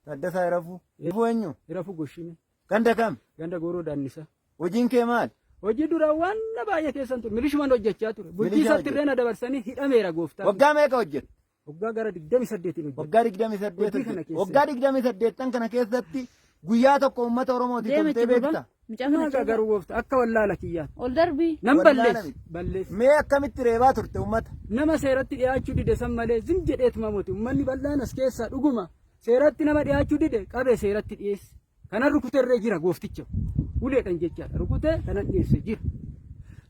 Taaddasaa Irafuu. Irafuu eenyu? Irafuu Goshime. Ganda kam? Ganda Gooroo Daannisaa. Hojiin kee maal? Hojii dura waan baay'ee keessan ture. Milishumaan hojjechaa ture. Bulchiisatti illee na dabarsanii hidhameera gooftaa. Waggaa meeqa hojjette? Waggaa gara 28 hojjete. Waggaa 28 Hojii kana hojjette. keessa. Waggaa 28 kana keessatti guyyaa tokko uummata Oromootiif Deema toltee itti beekta? gurbaa. Mucaa kana Maaqa garuu gooftaa akka wallaala kiyyaatti. Ol darbii. Nan Wallaala balleesse. miti. Balleesse. Mee akkamitti reebaa turte uummata? Nama seeratti dhiyaachuu dide san malee zim jedheetuma moti. Uummanni bal'aan as keessaa dhuguma seeratti nama dhiyaachuu dide qabee seeratti dhiyeesse. Kanan rukuterree jira goofticha. Uleedhan jechaadha. Rukutee kanan dhiyeesse jira.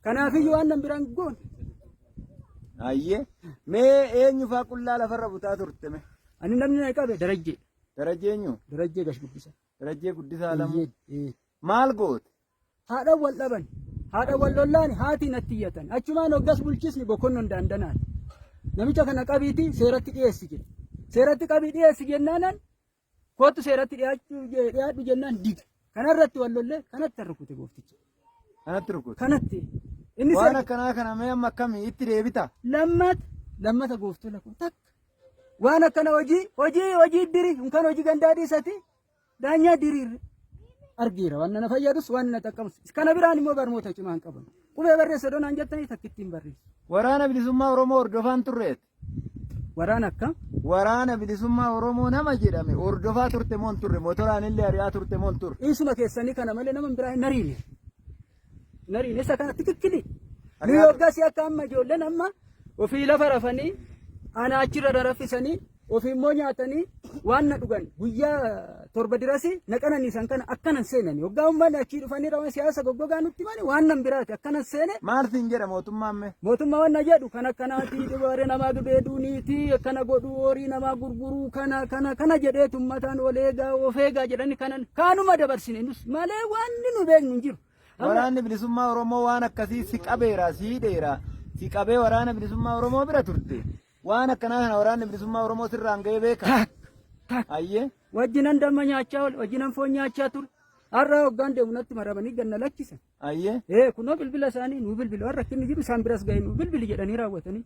Kanaafiyyuu waan nan biraan goone. Ayyee. Mee eenyu faa qullaa lafarra butaa turte mee? Ani namni na qabe Darajjee. Darajjee eenyu? Darajjee Gash Guddisa. Darajjee Guddisaa Alamuu. Eeyyee. Maal goote? Haadha wal dhaban. Haadha wal lollaan haati natti iyyatan. Achumaan hoggas bulchisni bokonnoon daandanaan. Namicha kana qabiitii seeratti dhiyeessi jedhe. Seeratti qabii dhiyeessi jennaanan Kootu seeratti dhiyaachuu dhiyaadhu jennaan dide. Kanarratti wal lollee kanatti rukute goofticha. Kanatti rukute. Kanatti. Inni Waan seera akkanaa kana mee amma akkamii itti deebita? lammata lammata gooftola koo takka. Waan akkana hojii hojii hojii diri kan hojii gandaa dhiisati daanyaa diriirre argeera waan na fayyadus waan na xaqqabus. Kana biraan immoo barnoota cimaa hin qaban. Qubee barreessa odoo naan jettanii takkitti hin barreessu. Waraana bilisummaa Oromoo hordofaan turreet. Waraana akkam? Waraana bilisummaa Oromoo nama jedhame hordofaa turte moo hin turre? Motoraan illee ari'aa turte moo hin turre? Isuma keessanii kana malee nama biraa hin ariine. Hin ariine isa kana tikikkili. Nu Ari'aa yoggas akka amma ijoolleen amma ofii lafa rafanii ana achirra raraffisanii ofii immoo nyaatanii waan na dhugan guyyaa torba dirasi na qananiisan kana akkanan seenani. Hoggaa uummanni achii dhufanii rawan siyaasa goggogaa nutti himani waan nan biraati akkanan seene. Maal siin jedha mootummaan mee? Mootummaa wanna jedhu kan akkanaati dhibaare namaa gudeeduuniiti akkana godhuu horii namaa gurguruu kana kana kana jedheetu uummataan ol eegaa of eegaa jedhani kanan kaanuma dabarsine nus malee wanni nu beeknu hin jiru. Amma Waraanni bilisummaa Oromoo waan akkasii si qabeera, si hidheera, si qabee waraana bilisummaa Oromoo bira turte. Waan akkanaa kana waraanni bilisummaa Oromoo sirraan ga'ee beeka. Tak tak Ayyee. wajjinan damma nyaachaa oole wajjinan foon nyaachaa ture. Har'a hoggaan deemu natti maramanii ganna lakkisan. Ayyee. Ee kunoo bilbila isaanii nuu bilbili warra rakkinni jiru isaan biras ga'e nuu bilbili jedhanii raawwatanii.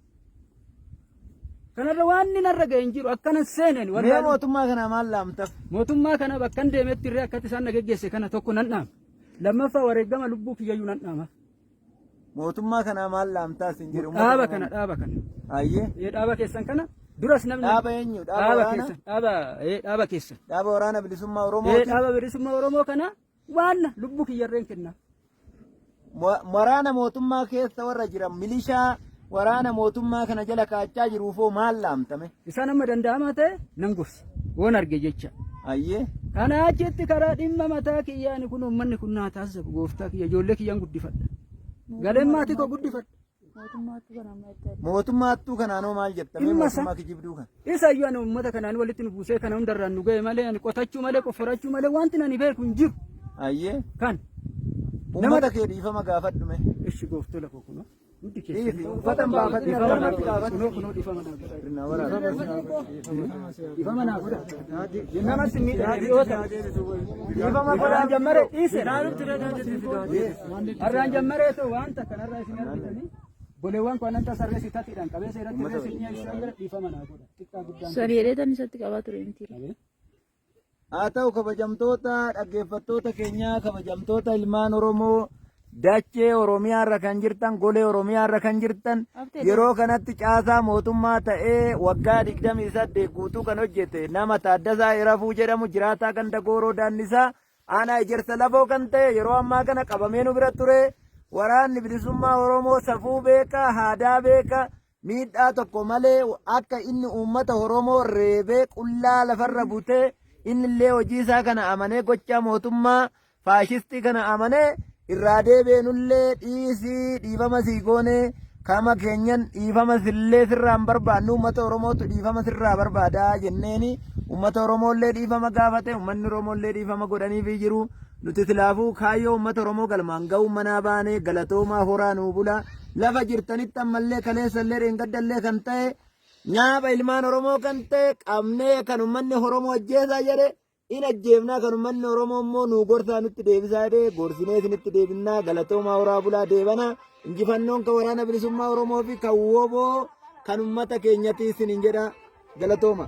Kanarra waan inni narra ga'e hin jiru akkanan seeneen Mee wallaalu. mootummaa kana maal laamtaf? Mootummaa kana bakkan deemetti irree akkatti isaan na geggeesse kana tokko nan dhaama. Lammaffaa wareegama lubbuu kiyyayyuu nan dhaama. Mootummaa kanaa maal laamtaa sin jedhu. uummata Dhaaba Oromoo. kana dhaaba kana. Ayyee. Ee dhaaba keessan kana duras namni Dhaaba eenyu? Dhaaba dhaaba waraana? keessan dhaaba ee dhaaba keessan. Dhaaba waraana bilisummaa Ee Oromooti. dhaaba bilisummaa Oromoo kana waan lubbuu kiyyarreen kenna. Waraana mootummaa keessa warra jiran milishaa waraana mootummaa kana jala kaachaa jiruufoo maal laamtame? Isaan amma danda'amaa ta'e nan gorsa. Woon arge jecha. Ayyee. Kana achitti karaa dhimma mataa kiyyaani kun uummanni kun naa taasisu gooftaa kiyya ijoollee kiyyaan guddifadha. Galeen maatii koo guddifadha. Mootummaattuu kana amma itti argina. Mootummaattuu kanaanoo maal jettamee Dhimma isaa. mootummaa kijibduu kana? Isa iyyuu ani uummata kanaan walitti nu buusee kana hundarraan nu ga'e malee ani qotachuu malee qofforachuu malee wanti ani beeku hin jiru. Ayyee. Kan. Uummata kee dhiifama gaafadhu mee. Ishi gooftola koo kunoo. Hundi Dhiifi keessan. uffata hin baafatin Dhiifama naa akkanumatti godha. gaafadhu. Kunoo kunoo dhiifama naa godha. Sirna waraana. Dhiifama naa godha. Nama si miidha dhiyoota. Dhiifama godhaa. Har'aan jammaree dhiise. Har'aan jammaree ta'u wanta kanarraa isin argitanii boleewwan koo anan tasarree si tatiidhaan qabee seeratti irree si dhiyeessaa jira dhiifama naa godha. Xiqqaa guddaan. Sani jedhee tan isatti qabaa ture miti. Haa ta'u kabajamtoota dhaggeeffattoota keenyaa kabajamtoota ilmaan Oromoo dachee Oromiyaa irra kan jirtan golee Oromiyaa irra kan jirtan yeroo kanatti caasaa mootummaa ta'ee waggaa 28 guutuu kan hojjete nama Taaddasaa Irafuu jedhamu jiraataa ganda Gooroo Daannisaa aanaa Ejersa Lafoo kan ta'e yeroo ammaa kana qabamee nu bira ture waraanni bilisummaa Oromoo safuu beeka haadaa beeka miidhaa tokko malee akka inni uummata Oromoo reebee qullaa lafarra butee innillee hojii isaa kana amanee gochaa mootummaa faashistii kana amanee irraa deebi'enullee dhiisii dhiifama sii goonee kama keenyan dhiifama sillee sirraa hin barbaannu uummata Oromootu dhiifama sirraa barbaadaa jenneeni uummata Oromoollee dhiifama gaafate uummanni Oromoollee dhiifama godhaniifii jiru. Nuti silaafuu kaayyoo uummata Oromoo galmaan ga'uun manaa baane galatoomaa horaa nuu bula. Lafa jirtanitti ammallee kaleessallee dheengaddallee kan ta'e nyaapha ilmaan Oromoo kan ta'e qabnee kan uummanni Oromoo ajjeesaa jedhe in ajjeefnaa kan uummanni Oromoo immoo nuu gorsaa nutti deebisaa jedhe gorsinee isinitti deebinnaa galatoomaa horaa bulaa deebanaa injifannoon kan waraana bilisummaa Oromoo fi kan woboo kan uummata keenyatii isinin jedha galatooma.